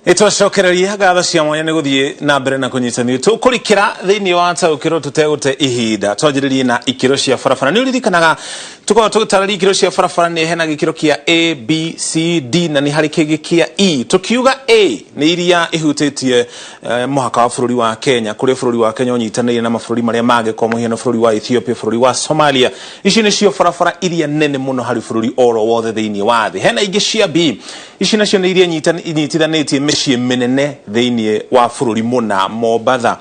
Nĩtwacokereria ngatho cia mwanya nĩ gũthiĩ na mbere na kũnyitanĩra. Tũkũrikĩra thĩinĩ wa taũkĩrwo tũtegũte ihinda. Twanjĩrĩrie na ikĩro cia barabara. Nĩ ũririkanaga tũkoragwo tũgĩtarĩria ikĩro cia barabara nĩ hena gĩkĩro kĩa A, B, C, D na nĩ harĩ kĩngĩ kĩa E. Tũkiuga A nĩ iria ihutĩtie mũhaka wa bũrũri wa Kenya, kũrĩa bũrũri wa Kenya ũnyitanĩire na mabũrũri marĩa mangĩ kwa mũhiano bũrũri wa Ethiopia, bũrũri wa Somalia. Ici nĩcio barabara iria nene mũno harĩ bũrũri oro wothe thĩinĩ wa thĩ. Hena ingĩ cia B. Ici nacio nĩ iria inyitithanĩtie mĩciĩ mĩnene thĩinĩ wa bũrũri mũna, Mombatha,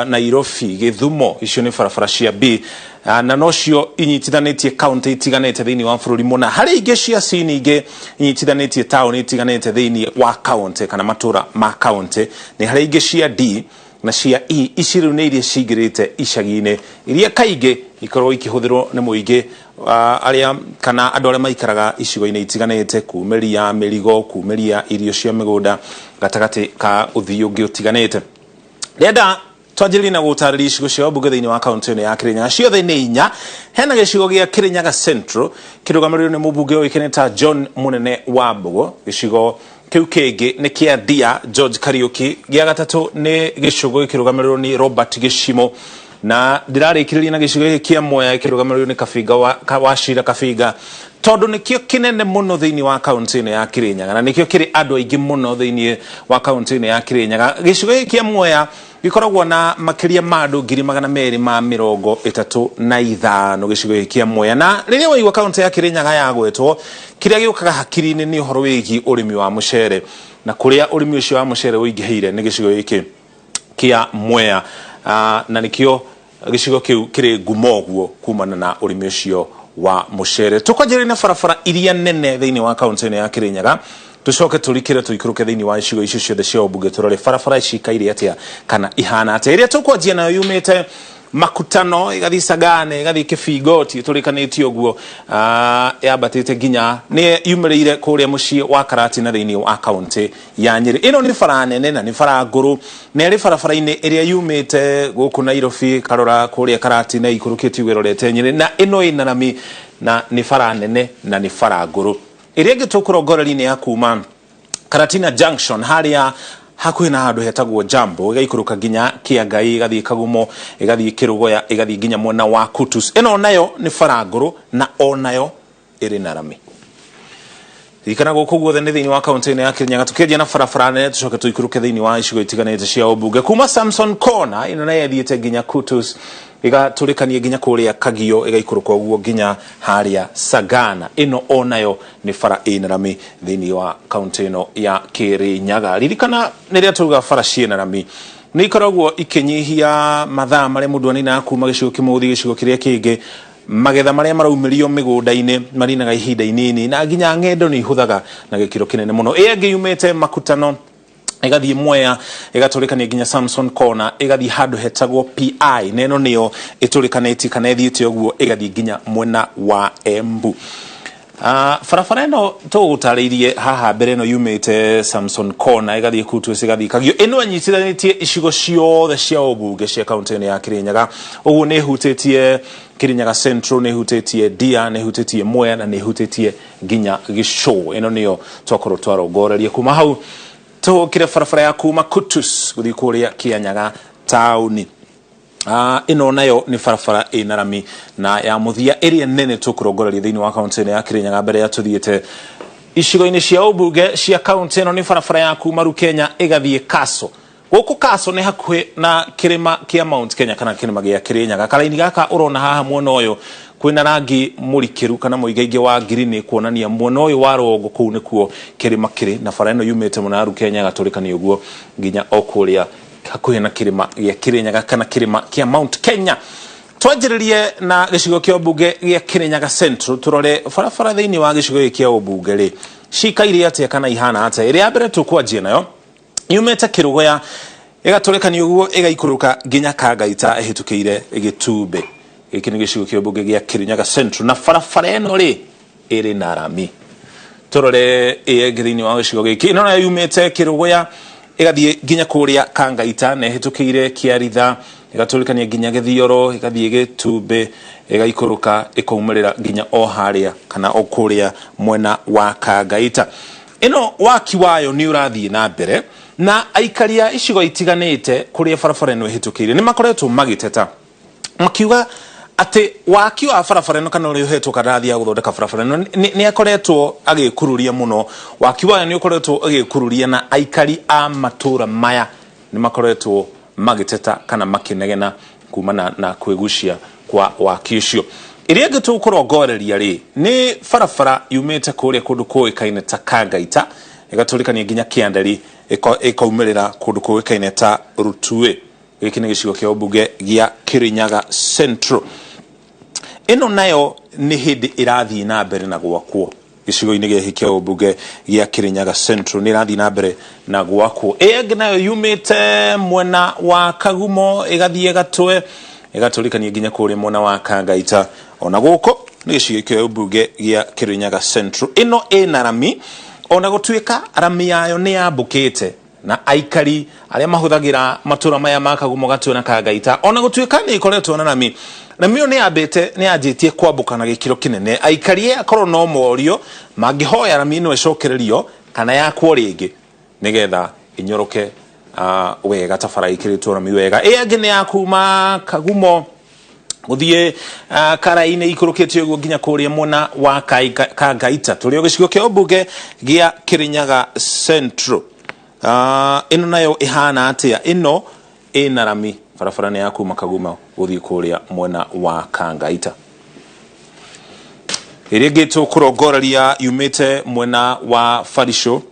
Nairobi, Gĩthumo, icio nĩ barabara cia B. Na nocio inyitithanĩtie kaũntĩ itiganĩte thĩinĩ wa bũrũri mũna. Harĩ ingĩ cia C ningĩ inyitithanĩtie taũni itiganĩte thĩinĩ wa kaũntĩ kana matũra ma kaũntĩ. Nĩ harĩ ingĩ cia D na cia E. Ici rĩu nĩ iria cingĩrĩte icagi-inĩ iria kaingĩ ikoragwo ikĩhũthĩrwo nĩ mũingĩ arĩa kana andũ arĩa maikaraga icigo-inĩ itiganĩte kumĩria mĩrigo, kumĩria irio cia mĩgũnda gatagatĩ ka ũthii ũngĩ ũtiganĩte. Ndĩrenda twanjĩrĩrie na gũtarĩria icigo cia ũmbunge thĩinĩ wa kaũntĩ ĩno ya Kĩrĩnyaga. Ciothe nĩ inya. Hena gĩcigo gĩa Kĩrĩnyaga Central kĩrũgamĩrĩirwo nĩ mũmbunge ũĩkaine ta John Mũnene wa Mbũgũ. Gĩcigo kĩu kĩngĩ nĩ kĩa Ndia George Kariũki. Gĩa gatatũ nĩ Gĩcũgũ gĩkĩrũgamĩrĩrwo nĩ Robert Gĩcimo. Na ndĩrarĩkĩrĩria na gĩcigo gĩkĩ kĩa Mwea gĩkĩrũgamĩrĩrwo nĩ Kabinga Wachira Kabinga, tondũ nĩkĩo kĩnene mũno thĩinĩ wa kaũntĩ ĩno ya Kĩrĩnyaga na nĩkĩo kĩrĩ andũ aingĩ mũno thĩinĩ wa kaũntĩ ĩno ya Kĩrĩnyaga. Gĩcigo gĩkĩ kĩa Mwea gĩkoragwo na makĩria ma andũ 235,000 gĩcigo gĩkĩ kĩa Mwea. Na rĩrĩa waigua kaũntĩ ya Kĩrĩnyaga yagwetwo, kĩrĩa gĩũkaga hakiri-inĩ nĩ ũhoro wĩgiĩ ũrĩmi wa mũcere, na kũrĩa ũrĩmi ũcio wa mũcere ũingĩhĩire nĩ gĩcigo gĩkĩ kĩa Mwea, na nĩkĩo gĩcigo kĩu kĩrĩ ngumo ũguo kumana na ũrĩmi ũcio wa mũcere. Tũkwanjĩrĩria na barabara iria nene thĩinĩ wa kaũntĩ ĩno ya Kĩrĩnyaga, tũcoke tũrikĩre tũikũrũke thĩinĩ wa icigo icio ciothe cia ũmbunge tũrore barabara cikaire atĩa kana ihana atĩa. Ĩrĩa tũkwanjia nayo yumĩte Makutano ĩgathiĩ Sagane ĩgathiĩ Kĩbingoti ĩtũrĩkanĩtie ũguo, yambatĩte nginya nĩ yumĩrĩire kũrĩa mũciĩ wa Karatina thĩinĩ wa kaũntĩ ya Nyĩrĩ. Ĩno nĩ bara nene na nĩ bara ngũrũ na ĩrĩ barabara-inĩ ĩrĩa yumĩte gũkũ Nairobi ĩkarora kũrĩa Karatina ĩikũrũkĩte ũguo ĩrorete Nyĩrĩ, na ĩno ĩna rami na nĩ bara nene na nĩ bara ngũrũ. Ĩrĩa ĩngĩ tũkũrongoreria nĩ ya kuma Karatina Junction harĩa hakuhĩ na handũ hetagwo Jambo ĩgaikũrũka nginya Kĩangai ĩgathiĩ Kagumo ĩgathiĩ Kĩrũgoya ĩgathiĩ nginya mwena wa Kutus. Ĩno nayo nĩ bara ngũrũ na onayo ĩrĩ na rami. Ririkana gũkũ guothe nĩ thĩinĩ wa kaũntĩ ĩno ya Kĩrĩnyaga. Tũkĩanjia na barabara nene tũcoke tũikũrũke thĩinĩ wa icigo itiganĩte cia ũmbunge. Kuma Samson Corner ĩno nayo ĩthiĩte nginya Kutus ĩgatũrĩkania nginya kũrĩa Kagio ĩgaikũrũka ũguo nginya harĩa Sagana. Ĩno onayo nĩ bara ĩna rami thĩinĩ wa kaũntĩ ĩno ya Kĩrĩnyaga. Ririkana rĩrĩa tauga bara ciĩna rami nĩ ikoragwo ikĩnyihia mathaa marĩa mũndũ aninaga kuma gĩcigo kĩmwe gũthiĩ gĩcigo kĩrĩa kĩngĩ. Magetha marĩa maraumĩrio mĩgũnda-inĩ marinaga ihinda inini na nginya ng'endo nĩ ihũthaga na gĩkĩro kĩnene mũno. Ĩyo ĩngĩ yumĩte Makutano ĩgathiĩ Mwea ĩgatũrĩkania nginya Samson Corner ĩgathiĩ handũ hetagwo PI na ĩno nĩyo ĩtũrĩkanĩtie kana ĩthiĩte ũguo ĩgathiĩ nginya mwena wa Embu. Barabara ĩno tũgũtarĩirie haha mbere ĩno yumĩte Samson Corner ĩgathiĩ Kutus ĩgathiĩ Kagio. Ĩno ĩnyitithanĩtie icigo ciothe cia ũmbunge cia kaũntĩ ĩno ya Kĩrĩnyaga. Ũguo nĩ ĩhutĩtie Kĩrĩnyaga Central, nĩ ĩhutĩtie Ndia, nĩ ĩhutĩtie Mwea na nĩ ĩhutĩtie nginya Gĩcũũ. Ĩno nĩyo twakorwo twarongoreria. Kuma hau tũhũkĩre barabara ya kuma Kutus gũthiĩ kũrĩa Kĩanyaga taũni. Ĩno nayo nĩ barabara ĩna rami na ya mũthia ĩrĩa nene tũkũrongoreria thĩinĩ wa kaũntĩ ĩno ya Kĩrĩnyaga mbere ya tũthiĩte icigo-inĩ cia ũmbunge cia kaũntĩ ĩno nĩ barabara ya kuma Rukenya ĩgathiĩ Kaso. Gũkũ Kaso nĩ hakuhĩ na kĩrĩma kĩa Mount Kenya kana kĩrĩma gĩa Kĩrĩnyaga. Karaini gaka ũrona haha mwena ũyũ kwĩna rangi mũrikĩru kana mũingaingĩ wa ngirini kuonania mwena ũyũ wa rũgongo kũu nĩkuo kĩrĩma kĩrĩ, na bara ĩno yumĩte mwena wa Rukenya ĩgatũrĩkania ũguo nginya o kũrĩa hakuhĩ na kĩrĩma gĩa Kĩrĩnyaga kana kĩrĩma kĩa Mount Kenya. Twanjĩrĩrie na gĩcigo kĩa ũmbunge gĩa Kĩrĩnyaga Central tũrore barabara thĩinĩ wa gĩcigo gĩkĩ kĩa ũmbunge rĩ cikaire atĩa kana ihana atĩa. Ĩrĩa ya mbere tũkwanjia nayo yumĩte Kĩrũgoya ĩgatũrĩkania ũguo ĩgaikũrũka nginya Kangaita ĩhĩtũkĩire Gĩtumbĩ. Gĩkĩ nĩ gĩcigo kĩa ũmbunge gĩa Kĩrĩnyaga Central na barabara ĩno rĩ ĩrĩ na rami. Tũrore ĩyo ĩngĩ thĩinĩ wa gĩcigo gĩkĩ. Ĩno nayo yumĩte Kĩrũgũya ĩgathiĩ nginya kũrĩa Kangaita na ĩhĩtũkĩire Kĩaritha ĩgatũrĩkania nginya Gĩthioro ĩgathiĩ Gĩtumbĩ ĩgaikũrũka ĩkaumĩrĩra nginya o harĩa kana o kũrĩa mwena wa Kangaita. Ĩno waki wayo nĩ ũrathiĩ na mbere na aikari a icigo itiganĩte kũrĩa barabara ĩno ĩhĩtũkĩire nĩ makoretwo magĩteta makiuga atĩ waki wa barabara ĩno kana ũrĩa ũhetwo kandarathi ya gũthondeka barabara ĩno nĩ akoretwo agĩkururia mũno. Waki wayo nĩ ũkoretwo ũgĩkururia na aikari a matũra maya nĩ makoretwo magĩteta kana makĩnegena kumana na kwĩgucia kwa waki ũcio. Ĩrĩa ĩngĩ tũkũrongoreria rĩ nĩ barabara yumĩte kũrĩa kũndũ kũĩkaine ta Kangaita ĩgatũrĩkania nginya Kĩanderi ĩkaumĩrĩra kũndũ kũĩkaine ta Rutuĩ. Gĩkĩ nĩ gĩcigo kĩa ũmbunge gĩa Kirinyaga Central. Ĩno nayo nĩ hĩndĩ ĩrathiĩ na mbere na gwakwo gĩcigo-inĩ gĩkĩ kĩa ũmbunge gĩa Kirinyaga Central, nĩ ĩrathiĩ na mbere na gwakwo. Ĩyo ĩngĩ nayo yumĩte mwena wa Kagumo ĩgathiĩ Gatwe ĩgatũrĩkania nginya kũrĩa mwena wa Kangaita, ona gũkũ nĩ gĩcigo kĩa ũmbunge gĩa Kirinyaga Central. Ĩno ĩna rami, ona gũtuĩka rami yayo nĩ yambũkĩte na aikari arĩa mahũthagĩra matũra maya ma Kagumo, Gatwe na Kangaita, ona gũtuĩka nĩ ĩkoretwo na rami, rami ĩyo nĩ yambĩte nĩ yanjĩtie kwambũka na gĩkĩro kĩnene. Aikari akorwo no morio mangĩhoya rami ĩno ĩcokererio kana yakwo rĩngĩ nĩgetha ĩnyoroke wega ta bara ĩkĩrĩtwo rami wega. Ĩyo ĩngĩ nĩ ya kuma Kagumo gũthiĩ Karaĩ-inĩ ikũrũkĩte ũguo nginya kũrĩa mwena wa Kangaita, tũrĩ o gĩcigo kĩa ũmbunge gĩa Kirinyaga Central. Ĩno nayo ĩhana atĩa? Ĩno ĩna rami, barabara nĩ ya kuma Kaguma gũthiĩ kũrĩa mwena wa Kangaita. Ĩrĩa ĩngĩ tũkũrongoreria yumĩte mwena wa Barisho.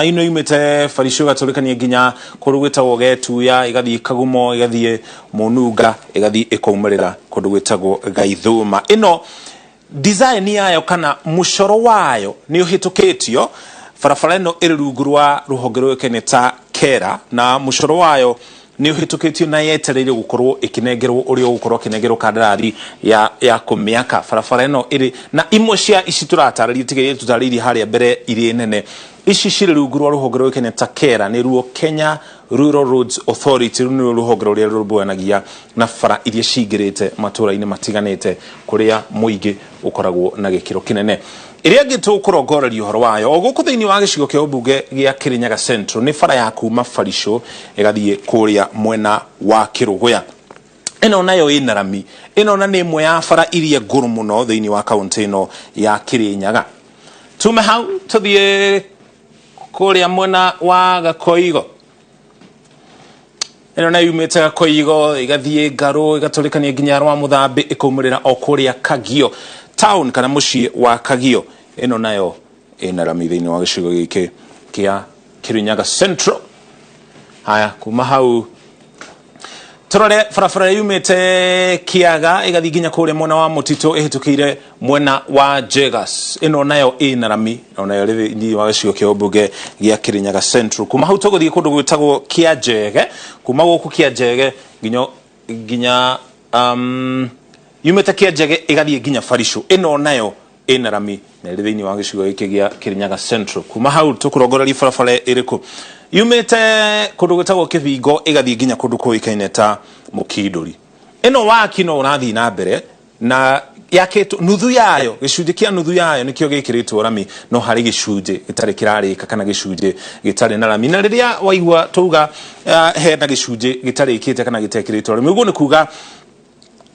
Ino yumĩte Barisho ĩgatũrĩkania nginya kũndũ gwĩtagwo Getuya, ĩgathiĩ Kagumo, ĩgathiĩ Mũnunga, ĩgathiĩ ĩkaumĩrĩra kũndũ gwĩtagwo Gaithũma. Ĩno design yayo kana mũcoro wayo nĩ ũhĩtũkĩtio. Barabara ĩno ĩrĩ rungu rwa rũhonge rũĩkaine ta KERA, na mũcoro wayo nĩ ũhĩtũkĩtio na yetereire gũkorwo ĩkĩnengerwo ũrĩa ũgũkorwo akĩnengerwo kandarathi ya kũmĩaka. Barabara ĩno ĩrĩ na imwe cia ici tũratarĩria, tiga iria tũtarĩirie harĩa mbere irĩ nene, ici cirĩ rungu rwa rũhonge rũĩkaine ta KERA, nĩ ruo Kenya Rural Roads Authority. Rũu nĩruo rũhonge rũrĩa rũrũmbũyanagia na bara iria cingĩrĩte matũra-inĩ matiganĩte kũrĩa mũingĩ ũkoragwo na gĩkĩro kĩnene. Ĩrĩa ĩngĩ tũkũrongoreria ũhoro wayo o gũkũ thĩinĩ wa gĩcigo kĩa ũmbunge gĩa Kirinyaga Central nĩ bara ya kuma Barisho ĩgathiĩ kũrĩa mwena wa Kĩrũgũya. Ĩno nayo ĩna rami. Ĩno na nĩ ĩmwe ya bara iria ngũrũ mũno thĩinĩ wa kaũntĩ ĩno ya Kirinyaga. Tume hau tũthiĩ kũrĩa mwena wa Gakoigo. Ĩno nayo yumĩte Gakoigo ĩgathiĩ Ngarũ ĩgatũrĩkania nginya Rwa Mũthambĩ ĩkaumĩrĩra o kũrĩa Kagio town kana mũciĩ wa Kagio. Ĩno nayo ĩna rami thĩinĩ wa gĩcigo gĩkĩ kĩa Kirinyaga Central. Haya, kuma hau tũrore barabara yumĩte Kĩaga ĩgathiĩ nginya kũrĩa mwena wa Mũtitũ ĩhĩtũkĩire mwena wa Jegas. Ĩno nayo ĩna rami onayo ĩrĩ thĩinĩ wa gĩcigo kĩa ũmbunge gĩa Kirinyaga Central. Kuma hau tũgũthiĩ kũndũ gwĩtagwo Kĩanjege. Kuma gũkũ Kĩanjege nginya yumĩte Kĩanjege ĩgathiĩ nginya Barisho. Ĩno nayo ĩna rami na ĩrĩ thĩinĩ wa gĩcigo gĩkĩ gĩa Kirinyaga Central. Kuma hau tũkũrongoreria barabara ĩrĩkũ? Yumĩte kũndũ gwĩtagwo Kĩbingo ĩgathiĩ nginya kũndũ kũĩkaine ta Mũkindũri. Ĩno waki no ũrathiĩ na mbere na yakĩtwo nuthu yayo, gĩcunjĩ kĩa nuthu yayo nĩkĩo gĩkĩrĩtwo rami, no harĩ gĩcunjĩ gĩtarĩ kĩrarĩka kana gĩcunjĩ gĩtarĩ na rami. Na rĩrĩa waigua twauga hena gĩcunjĩ gĩtarĩkĩte kana gĩtekĩrĩtwo rami, ũguo nĩ kuga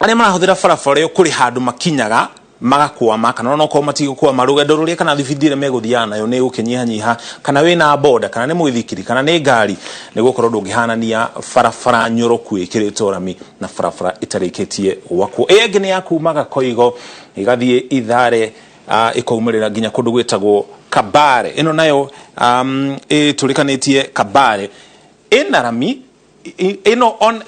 arĩa marahũthĩra barabara ĩyo kũrĩ handũ makinyaga magakwama, kana onokorwo matigũkwama, rũgendo rũrĩa kana thibindi ĩrĩa megũthiaga nayo nĩ ĩgũkĩnyihanyiha, kana wĩna boda, kana nĩ mũithikiri, kana nĩ ngari, nĩ gũkorwo ndũngĩhanania barabara nyoroku ĩkĩrĩtwo rami na barabara ĩtarĩkĩtie gwakwo. Ĩyo ĩngĩ nĩ ya kuma Gakoigo ĩgathiĩ Ithare, ĩkaumĩrĩra nginya kũndũ gwĩtagwo Kabare. Ĩno nayo ĩtũrĩkanĩtie Kabare, ĩna rami ĩno on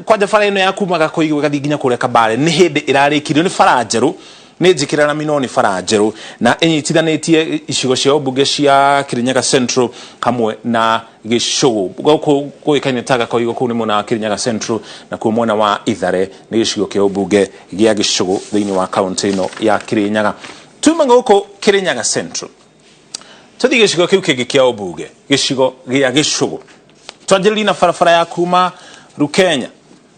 kwanja bara ĩno ya kuma Gakoigo ĩgathiĩ nginya kũrĩa Kabare nĩ hĩndĩ ĩrarĩkirio, nĩ bara njerũ, nĩ njĩkĩre rami no nĩ bara njerũ, na ĩnyitithanĩtie icigo cia ũmbunge cia Kirinyaga Central hamwe na Gĩcũgũ. Gũkũ kũĩkaine ta Gakoigo, kũu nĩ mwena wa Kirinyaga Central, na kuo mwena wa Ithare nĩ gĩcigo kĩa ũmbunge gĩa Gĩcũgũ thĩinĩ wa kaũntĩ ĩno ya Kirinyaga. Tuma gũkũ Kirinyaga Central tũthiĩ gĩcigo kĩu kĩngĩ kĩa ũmbunge, gĩcigo gĩa Gĩcũgũ. Twanjĩrĩrie na barabara ya kuma Rukenya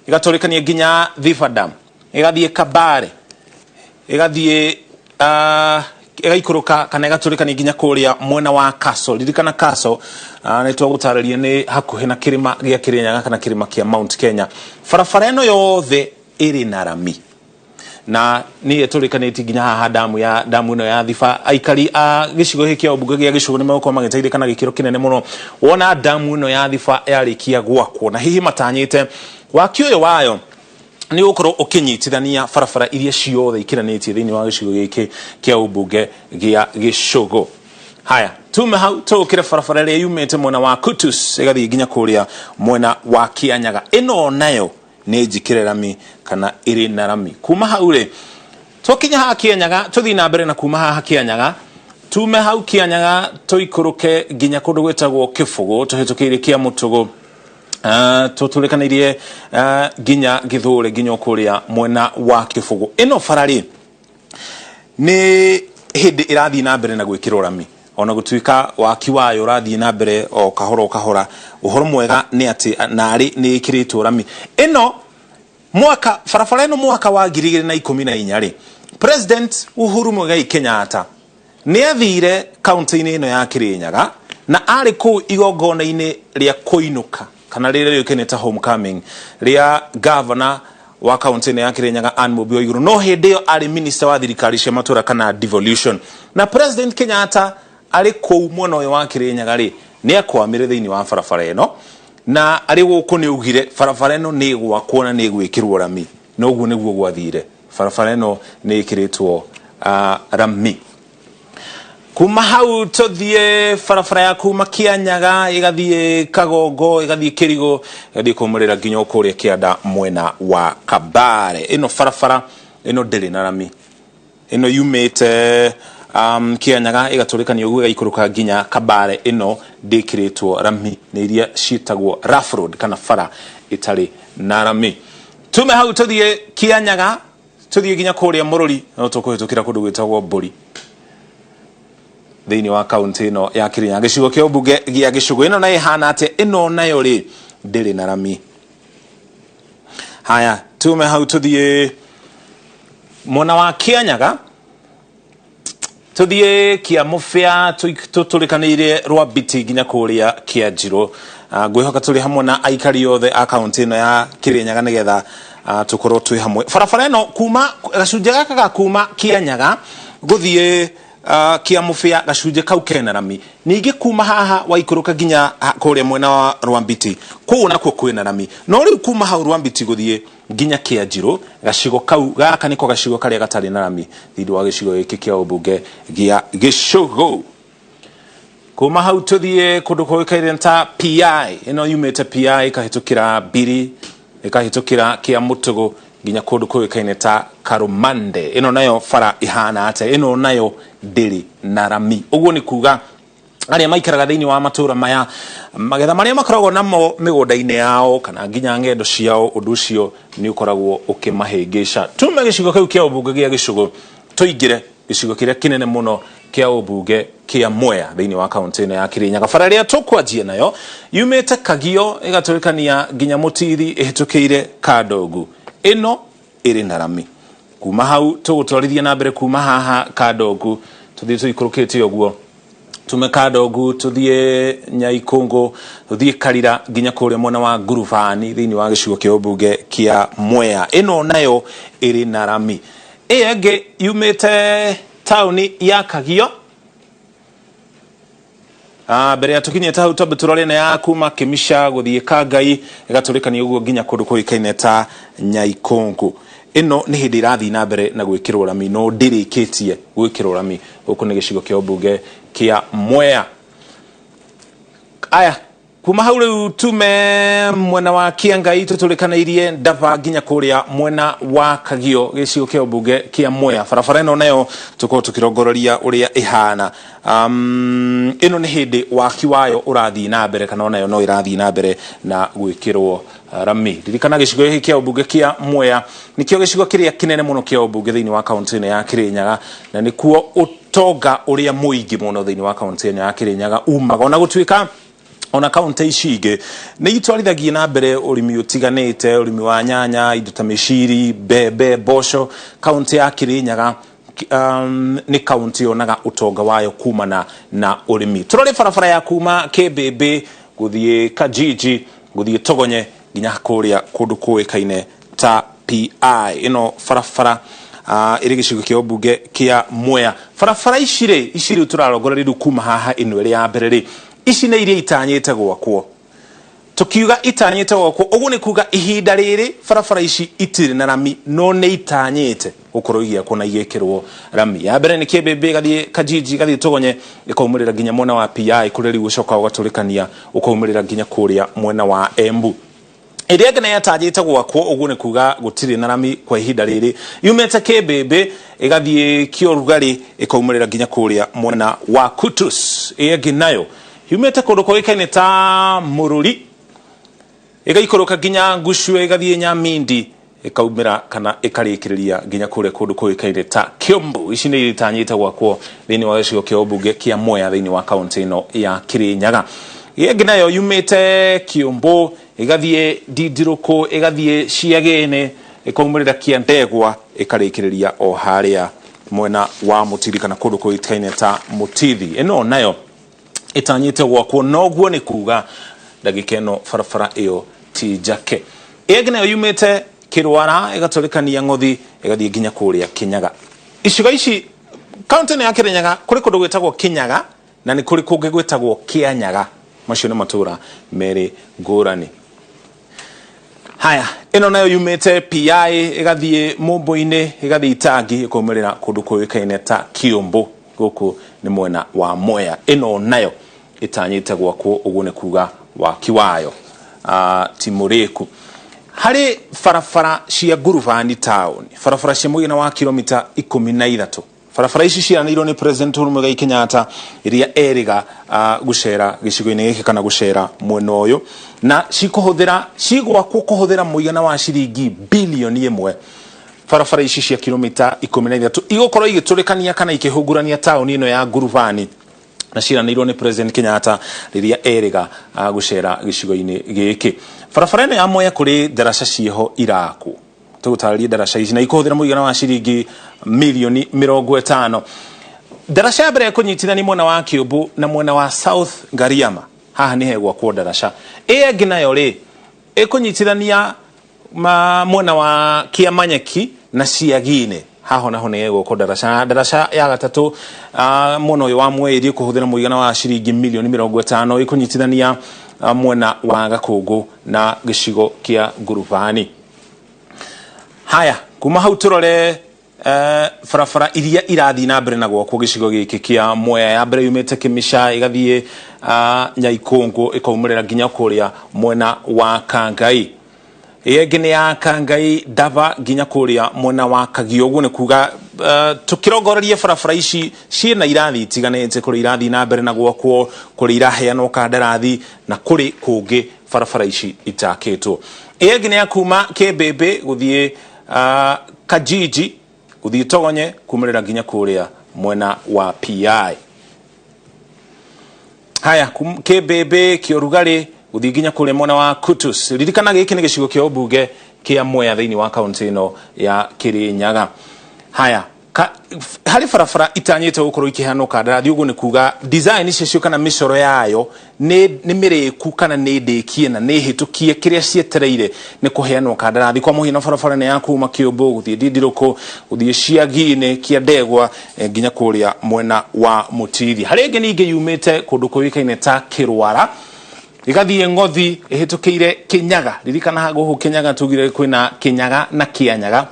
ĩgatũrĩkania nginya Thibadam, ĩgathiĩ Kabare, ĩgathiĩ Ĩgaikũrũka kana ĩgatũrĩkania nginya kũrĩa mwena wa Castle. Ririkana Castle, nĩ twagũtarĩria nĩ hakuhĩ na kĩrĩma gĩa Kĩrĩnyaga kana kĩrĩma kĩa Mount Kenya. Barabara ĩno yothe ĩrĩ na rami na nĩ ĩtũrĩkanĩtie nginya haha damu ya damu ĩno ya Thiba. Aikari a gĩcigo gĩkĩ kĩa ũmbunge gĩa Gĩcũgũ nĩ megũkorwo magĩteithĩka na gĩkĩro kĩnene mũno wona damu ĩno ya Thiba yarĩkia gwakwo, na hihi matanyĩte waki ũyũ wayo nĩ ũgũkorwo ũkĩnyitithania barabara iria ciothe ikiranĩtie thĩinĩ wa gĩcigo gĩkĩ kĩa ũmbunge gĩa Gĩcũgũ. Haya, tume hau tũũkĩre barabara ĩrĩa yumĩte mwena wa Kutus ĩgathiĩ nginya kũrĩa mwena wa Kĩanyaga. Ĩno nayo nĩ njikĩre rami kana ĩrĩ na rami. Kuma hau rĩ, twakinya haha Kĩanyaga, tũthiĩ na mbere na kuma haha Kĩanyaga, tume hau Kĩanyaga tũikũrũke nginya kũndũ gwĩtagwo Kĩbũgũ, tũhĩtũkĩire kĩa Mũtũgũ, tũtũrĩkanĩirie nginya Gĩthũre, nginya kũrĩa mwena wa Kĩbũgũ. Ĩno bara rĩ, nĩ hĩndĩ ĩrathiĩ na mbere na gwĩkĩrwo rami, ona gũtuĩka waki wayo ũrathiĩ na mbere o kahora o kahora. Ũhoro mwega nĩ atĩ narĩ nĩ ĩkĩrĩtwo rami ĩno. Mwaka barabara ĩno mwaka wa 2014 rĩ, President Uhuru Muigai Kenyatta nĩ athire kaunti-inĩ ĩno ya Kirinyaga, na arĩ kũu igongona-inĩ rĩa kũinũka kana rĩrĩa rĩũkaine ta homecoming rĩa gavana wa kaunti ĩno ya Kirinyaga, Anne Mũmbi Waiguru, no hĩndĩ ĩyo arĩ minister wa thirikari cia matũra kana devolution. Na President Kenyatta arĩ kũu mwena ũyũ wa Kirinyaga rĩ, nĩ akwamire thĩinĩ wa barabara ĩno, na arĩ gũkũ nĩ augire barabara ĩno nĩ ĩgwakwo na nĩ ĩgwĩkĩrwo rami, na ũguo nĩguo gwathire. Barabara ĩno nĩ ĩkĩrĩtwo rami. Kuma hau tũthiĩ barabara ya kuma Kĩanyaga ĩgathiĩ Kagongo, ĩgathiĩ Kĩrigũ, ĩgathiĩ kũmũrĩra nginya kũrĩa kĩanda mwena wa Kabare. Ĩno barabara ĩno ndĩrĩ na rami. Ĩno yumĩte Kĩanyaga ĩgatũrĩkania ũguo ĩgaikũrũka nginya Kabare. Ĩno ndĩkĩrĩtwo rami, nĩ iria ciĩtagwo rough road kana bara ĩtarĩ na rami. Tume hau tũthiĩ Kĩanyaga, tũthiĩ nginya kũrĩa Mũrũri, no tũkũhĩtũkĩra kũndũ gwĩtagwo Mbũri thĩinĩ wa kaunti ĩno ya Kirinyaga, gĩcigo kĩa ũmbunge gĩa Gĩcũgũ. Ĩno nayo ĩhana atĩa? Ĩno nayo rĩ, ndĩrĩ na rami. Haya, tume hau tũthiĩ mwena wa Kĩanyaga, tũthiĩ Kĩamũbĩa, tũtũrĩkanĩire Rwambiti nginya kũrĩa Kĩanjirũ. Ngwĩhoka tũrĩ hamwe na aikari othe a kaunti ĩno ya Kĩrĩnyaga nĩgetha tũkorwo twĩ hamwe. Barabara ĩno kuma gacunjĩ gaka ga kuma Kĩanyaga gũthiĩ Kĩamũbĩa, gacunjĩ kau kena rami. Ningĩ kuma haha waikũrũka nginya kũrĩa mwena wa Rwambiti, kũu nakuo kwĩna rami. No rĩu kuma hau Rwambiti gũthiĩ nginya Kĩanjirũ, gacigo kau gaka nĩko gacigo karĩa gatarĩ na rami thĩinĩ wa gĩcigo gĩkĩ kĩa ũmbunge gĩa Gĩcũgũ. Kuma hau tũthiĩ kũndũ kũĩkaine ta PI. Ĩno yumĩte PI ĩkahĩtũkĩra Mbiri, ĩkahĩtũkĩra Kĩa Mũtũgũ nginya kũndũ kũĩkaine ta Karũmande. Ĩno nayo bara ĩhana atĩa? Ĩno nayo ndĩrĩ na rami. Ũguo nĩ kuga arĩa maikaraga thĩinĩ wa matũra maya, magetha marĩa makoragwo namo mĩgũnda-inĩ yao kana nginya ng'endo ciao, ũndũ ũcio nĩ ũkoragwo ũkĩmahĩngĩca. Tume gĩcigo kĩu kĩa ũmbunge gĩa Gĩcũgũ, tũingĩre gĩcigo kĩrĩa kĩnene mũno kĩa ũmbunge kĩa Mwea thĩinĩ wa kaunti ĩno ya Kirinyaga. Bara ĩrĩa tũkwanjia nayo yumĩte Kagio ĩgatũrĩkania nginya Mũtithi ĩhĩtũkĩire Kandongu. Ĩno ĩrĩ na rami. Kuma hau tũgũtwarithia na mbere kuma haha Kandongu tũthiĩ tũikũrũkĩte ũguo, tume Kandongu tũthiĩ Nyaikũngũ, tũthiĩ Karira nginya kũrĩa mwena wa Ngurubani thĩinĩ wa gĩcigo kĩa ũmbunge kĩa Mwea. Ĩno nayo ĩrĩ na rami. Ĩyo ĩngĩ yumĩte taũni ya Kagio. Mbere ya tũkinyĩte hau, twambe tũrore ĩno ya kuma Kĩmica gũthiĩ Kangai, ĩgatũrĩkania ũguo nginya kũndũ kũĩkaine ta Nyaikũngũ. Ĩno nĩ hĩndĩ ĩrathiĩ na mbere na gwĩkĩrwo rami, no ndĩrĩkĩtie gwĩkĩrwo rami. Gũkũ nĩ gĩcigo kĩa ũmbunge kĩa Mwea. Aya, kuma hau rĩu tume mwena wa Kĩangai tũtũrĩkanĩirie Ndaba nginya kũrĩa mwena wa Kagio, gĩcigo kĩa ũmbunge kĩa Mwea. Barabara ĩno nayo tũkorwo tũkĩrongoreria ũrĩa ĩhana. Ĩno nĩ hĩndĩ waki wayo ũrathiĩ na mbere kana onayo no ĩrathiĩ na mbere na gwĩkĩrwo rami. Ririkana gĩcigo gĩkĩ kĩa ũmbunge kĩa Mwea nĩkĩo gĩcigo kĩrĩa kĩnene mũno kĩa ũmbunge thĩinĩ wa kaunti ĩno ya Kĩrĩnyaga, na nĩkuo ũtonga ũrĩa mũingĩ mũno thĩinĩ wa kaunti ĩno ya Kĩrĩnyaga umaga, ona gũtuĩka ona kaunti ici ingĩ nĩ itwarithagia na mbere ũrĩmi ũtiganĩte, ũrĩmi wa nyanya, indo ta mĩciri, mbembe, mboco. Kaunti ya Kĩrĩnyaga Nĩ kaunti yonaga ũtonga wayo kumana na ũrĩmi. Tũrore barabara ya kuma Kĩmbĩmbĩ gũthiĩ Kajiji gũthiĩ Togonye nginya kũrĩa kũndũ kũĩkaine ta PI. Ĩno barabara ĩrĩ gĩcigo kĩa ũmbunge kĩa Mwea. Barabara ici rĩ, ici rĩu tũrarongoreria rĩu kuma haha ĩno ĩrĩ ya mbere rĩ, ici nĩ iria itanyĩte gwakwo. Tukiuga itanyĩte gwakwo, ũguo nĩ kuga ihinda rĩrĩ barabara ici itirĩ na rami, no nĩ itanyĩte gũkorwo igĩakwo na igĩkĩrwo rami. Ya mbere nĩ Kĩmbĩmbĩ ĩgathiĩ Kajiji ĩgathiĩ Togonye ĩkaumĩrĩra nginya mwena wa PI kũrĩa rĩu ũcokaga ũgatũrĩkania ũkaumĩrĩra nginya kũrĩa mwena wa Embu. Ĩrĩa ĩngĩ nayo yatanjĩte gwakwo, ũguo nĩ kuga gũtirĩ na rami kwa ihinda rĩrĩ, yumĩte Kĩmbĩmbĩ ĩgathiĩ Kĩorugarĩ ĩkaumĩrĩra nginya kũrĩa mwena wa Kutus. Ĩyo ĩngĩ nayo yumĩte kũndũ kũĩkaine ta Mũrũri ĩgaikũrũka nginya Ngucue ĩgathiĩ Nyamindi ĩkaumĩra kana ĩkarĩkĩrĩria nginya kũrĩa kũndũ kũĩkaine ta Kiambu. Ici nĩ iria itanyĩte gwakwo thĩinĩ wa gĩcigo kĩa ũmbunge kĩa Mwea thĩinĩ wa kaunti ĩno ya Kirinyaga. Ĩyo ĩngĩ nayo yumĩte Kiambu ĩgathiĩ Ndindirũkũ ĩgathiĩ Ciagĩnĩ ĩkaumĩrĩra Kĩandegwa ĩkarĩkĩrĩria o harĩa mwena wa Mũtithi kana kũndũ kũĩkaine ta Mũtithi. Ĩno nayo ĩtanyĩte gwakwo, noguo nĩ kuga ndagĩka ĩno barabara ĩyo ti njake. Ĩyo ĩngĩ nayo yumĩte Kĩrwara ĩgatũrĩkania Ng'othi ĩgathiĩ nginya kũrĩa Kĩnyaga. Icigo ici kaunti ĩno ya Kĩrĩnyaga kũrĩ kũndũ gwĩtagwo Kĩnyaga na nĩ kũrĩ kũngĩ gwĩtagwo Kĩanyaga. Macio nĩ matũra merĩ ngũrani. Haya, ĩno nayo yumĩte PI ĩgathiĩ Mũmbũ-inĩ ĩgathiĩ Itangi ĩkaumĩrĩra kũndũ kũĩkaine ta Kĩũmbũ, gũkũ nĩ mwena wa Mwea. Ĩno nayo ĩtanyĩte gwakwo, ũguo nĩ kuga waki wayo ti mũrĩku. Harĩ barabara cia Ngurubani town, barabara cia mũigana wa kilomita 13. Barabara ici ciaranĩirwo nĩ President Uhuru Muigai Kenyatta rĩrĩa erĩga gũcera gĩcigo-inĩ gĩkĩ kana gũcera mwena ũyũ, na cikũhũthĩra cigwakwo kũhũthĩra mũigana wa ciringi bilioni 1. Barabara ici cia kilomita 13 igũkorwo igĩtũrĩkania kana ikĩhungurania taũni ĩno ya Ngurubani, na ciranĩirwo nĩ President Kenyatta rĩrĩa erĩga gũcera gĩcigo-inĩ gĩkĩ. Barabara ĩno ya Mwea kũrĩ ndaraca ciĩho irakwo, tũgũtarĩria ndaraca ici na ikũhũthĩra mũigana wa ciringi milioni 50. Ndaraca ya mbere ĩkũnyitithania mwena wa Kiambu na mwena wa South Ngariama, haha nĩ hegwakwo ndaraca. Ĩyo ĩngĩ nayo rĩ ĩkũnyitithania mwena wa Kĩamanyeki na Ciaginĩ, haha naho nĩ hegwakwo ndaraca. Ndaraca ya gatatũ mwena ũyũ wa Mwea ĩrĩa ĩkũhũthĩra mũigana wa ciringi milioni 50 ĩkũnyitithania mwena wa Gakũngũ na gĩcigo kĩa Ngurubani. Haya, kuma hau tũrore barabara iria irathiĩ na mbere na gwakwo gĩcigo gĩkĩ kĩa Mwea. Ya mbere yumĩte Kĩmica ĩgathiĩ Nyaikũngũ ĩkaumĩrĩra nginya kũrĩa mwena wa Kangai. Ĩyo ĩngĩ nĩ ya Kangai Ndaba nginya kũrĩa mwena wa Kagio. Ũguo nĩ kuga tũkĩrongoreria barabara ici ciĩna irathi itiganĩte, kũrĩ irathiĩ na mbere na gwakwo, kũrĩ iraheanwo kandarathi na kũrĩ kũngĩ barabara ici itakĩtwo. Ĩyo ĩngĩ nĩ ya kuma Kĩmbĩmbĩ gũthiĩ Kajiji gũthiĩ Togonye kumĩrĩra nginya kũrĩa mwena wa PI. Haya, Kĩmbĩmbĩ Kĩorugarĩ gũthiĩ nginya kũrĩa mwena wa Kutus. Ririkana gĩkĩ nĩ gĩcigo kĩa ũmbunge kĩa Mwea thĩinĩ wa kaunti ĩno ya Kĩrĩnyaga. Haya, harĩ barabara itanyĩte gũkorwo ikĩheanwo kandarathi, ũguo nĩ kuga design ciacio kana mĩcoro yayo nĩ mĩrĩku kana nĩ ndĩkie na nĩ hĩtũkie, kĩrĩa cietereire nĩ kũheanwo kandarathi. Kwa mũhiano barabara nĩ ya kuma Kĩũmbũ gũthiĩ Ndindirũkũ gũthiĩ Ciaginĩ Kĩandegwa nginya kũrĩa mwena wa Mũtithi. Harĩ ĩngĩ ningĩ yumĩte kũndũ kũĩkaine ta Kĩrwara ĩgathiĩ Ng'othi ĩhĩtũkĩire Kĩnyaga. Ririkana gũkũ Kĩnyaga tugire kwĩna Kĩnyaga na Kĩanyaga,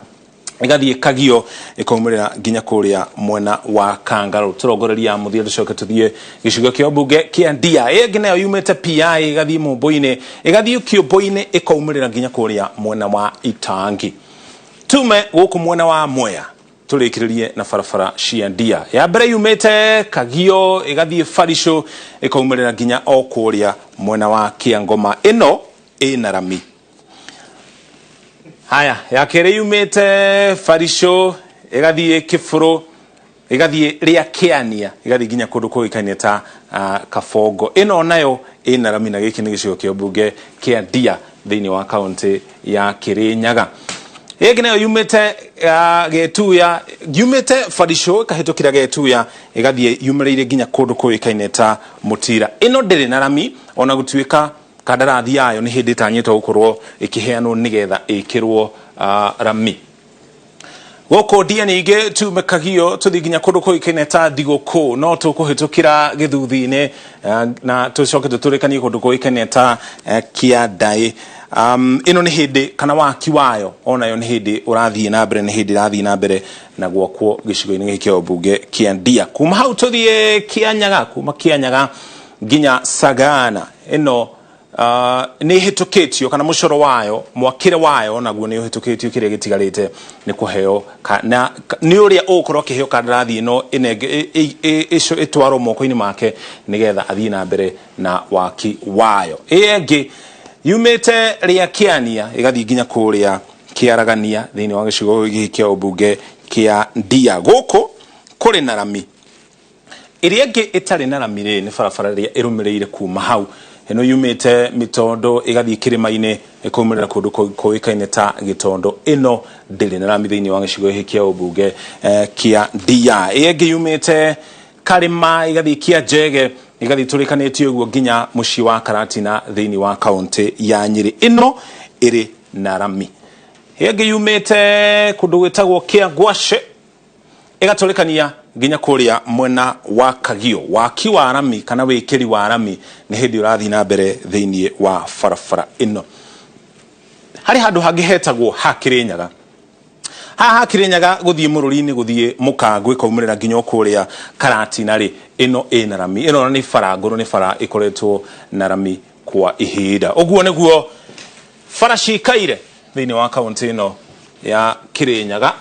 ĩgathiĩ Kagio ĩkaumĩrĩra nginya kũrĩa mwena wa Kangarũ. Tũrongoreria mũthia tũcoke tũthiĩ gĩcigo kĩa ũmbunge kĩa Ndia. Ĩyo ĩngĩ nayo yumĩte PI ĩgathiĩ Mũmbũ-inĩ ĩgathiĩ Kĩũmbũ-inĩ ĩkaumĩrĩra nginya kũrĩa mwena wa Itangi. Tume gũkũ mwena wa Mwea tũrĩkĩrĩrie na barabara cia Ndia. Ya mbere yumĩte Kagio ĩgathiĩ Baricũ ĩkaumĩrĩra nginya o kũrĩa mwena wa Kĩangoma. Ĩno ĩna rami. Haya, ya kerĩ yumĩte Baricũ ĩgathiĩ Kĩbũrũ ĩgathiĩ Rĩa Kĩania ĩgathiĩ nginya kũndũ kũĩkaine ta Kabongo. Ĩno nayo ĩna rami na gĩkĩ nĩ gĩcigo kĩa mbunge kĩa Ndia thĩinĩ wa kaunti ya Kĩrĩnyaga. Ĩngĩ nayo yumĩte Gĩtuya, yumĩte Barisho ĩkahĩtũkĩra Gĩtuya ĩgathiĩ yumĩrĩire nginya kũndũ kũĩkaine ta Mũtira. Ĩno ndĩrĩ na rami ona gũtuĩka kandarathi yayo nĩ hĩndĩ ĩtanyĩtwo gũkorwo ĩkĩheanwo nĩgetha ĩkĩrwo rami. Gũkũ ndia ningĩ tume Kagio tũthiĩ nginya kũndũ kũĩkaine ta Thigũkũ, no tũkũhĩtũkĩra Gĩthuthi-inĩ na tũcoke tũtũrĩkanie kũndũ kũĩkaine ta Kĩandaĩ. Ĩno nĩ hĩndĩ kana waki wayo onayo nĩ hĩndĩ ũrathiĩ na mbere, nĩ hĩndĩ ĩrathiĩ na mbere na gwakwo gĩcigo-inĩ gĩkĩ kĩa ũmbunge kĩa Ndia. Kuma hau tũthiĩ Kĩanyaga, kuma Kĩanyaga nginya Sagana. Ĩno nĩ ĩhĩtũkĩtio kana mũcoro wayo, mwakĩre wayo naguo nĩ ũhĩtũkĩtio, kĩrĩa gĩtigarĩte nĩ kũheo na nĩ ũrĩa ũgũkorwo akĩheo kandarathi ĩno ĩtwarwo moko-inĩ make nĩgetha athiĩ na mbere na waki wayo. Ĩyo ĩngĩ yumĩte rĩa Kĩania ĩgathiĩ nginya kũrĩa Kĩaragania thĩinĩ wa gĩcigo gĩkĩ kĩa ũmbunge kĩa Ndia. Gũkũ kũrĩ na rami. Ĩrĩa ĩngĩ ĩtarĩ na rami rĩ, nĩ barabara ĩrĩa ĩrũmĩrĩire kuma hau. Ĩno yumĩte Mĩtondo ĩgathiĩ kĩrĩma-inĩ ĩkaumĩrĩra kũndũ kũĩkaine ta Gĩtondo. Ĩno ndĩrĩ na rami thĩinĩ wa gĩcigo gĩkĩ kĩa ũmbunge kĩa Ndia. Ĩyo ĩngĩ yumĩte Karĩma ĩgathiĩ Kĩanjege ĩgathiĩ tũrĩkanĩtie ũguo nginya mũciĩ wa Karatina thĩinĩ wa kaũntĩ ya Nyĩrĩ. Ĩno ĩrĩ na rami. Ĩyo ĩngĩ yumĩte kũndũ gwĩtagwo Kĩangwace ĩgatũrĩkania nginya kũrĩa mwena wa Kagio. Waki wa rami kana wĩkĩri wa rami nĩ hĩndĩ ũrathiĩ na mbere thĩinĩ wa barabara ĩno. Harĩ handũ hangĩ hetagwo ha Kĩrĩnyaga. Haha ha Kĩrĩnyaga gũthiĩ Mũrũri-inĩ gũthiĩ Mũkangũ ĩkaumĩrĩra nginya o kũrĩa Karatina rĩ, ĩno ĩna rami. Ĩno ona nĩ bara ngũrũ, nĩ bara ĩkoretwo na rami kwa ihinda. Ũguo nĩguo bara cikaire thĩinĩ wa kaũntĩ ĩno ya Kĩrĩnyaga.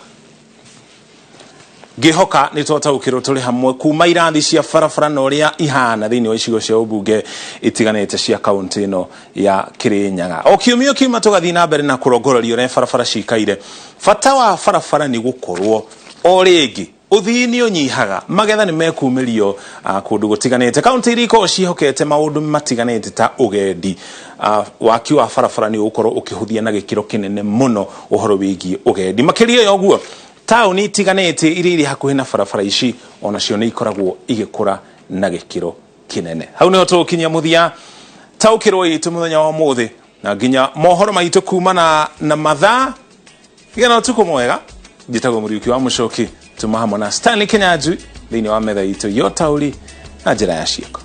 Ngĩhoka nĩ twataũkĩrwo tũrĩ hamwe kuma irathi cia barabara na ũrĩa ihana thĩinĩ wa icigo cia ũmbunge itiganĩte cia kaũntĩ ĩno ya Kĩrĩnyaga. O kiumia o kiumia tũgathiĩ na mbere na kũrongoreria ũrĩa barabara cikaire. Bata wa barabara nĩ gũkorwo o rĩngĩ ũthii nĩ ũnyihaga, magetha nĩ mekumĩrio kũndũ gũtiganĩte. Kaũntĩ iria ikoragwo ciĩhokete maũndũ matiganĩte ta ũgendi, waki wa barabara nĩ ũgũkorwo ũkĩhũthia na gĩkĩro kĩnene mũno ũhoro wĩgiĩ ũgendi. Makĩria ya ũguo, taũni itiganĩte iria irĩ hakuhĩ na barabara ici onacio nĩ ikoragwo igĩkũra na gĩkĩro kĩnene. Hau nĩho tũgũkinyia mũthia taũkĩrwo itũ mũthenya wa ũmũthĩ na nginya mohoro maitũ kumana na mathaa. Gĩa na ũtukũ mwega. Njĩtagwo Mũriũki wa Mũcoki, tuma hamwe na Stanley Kinyanjui thĩinĩ wa metha itũ ya ũtaũri na njĩra ya ciĩko.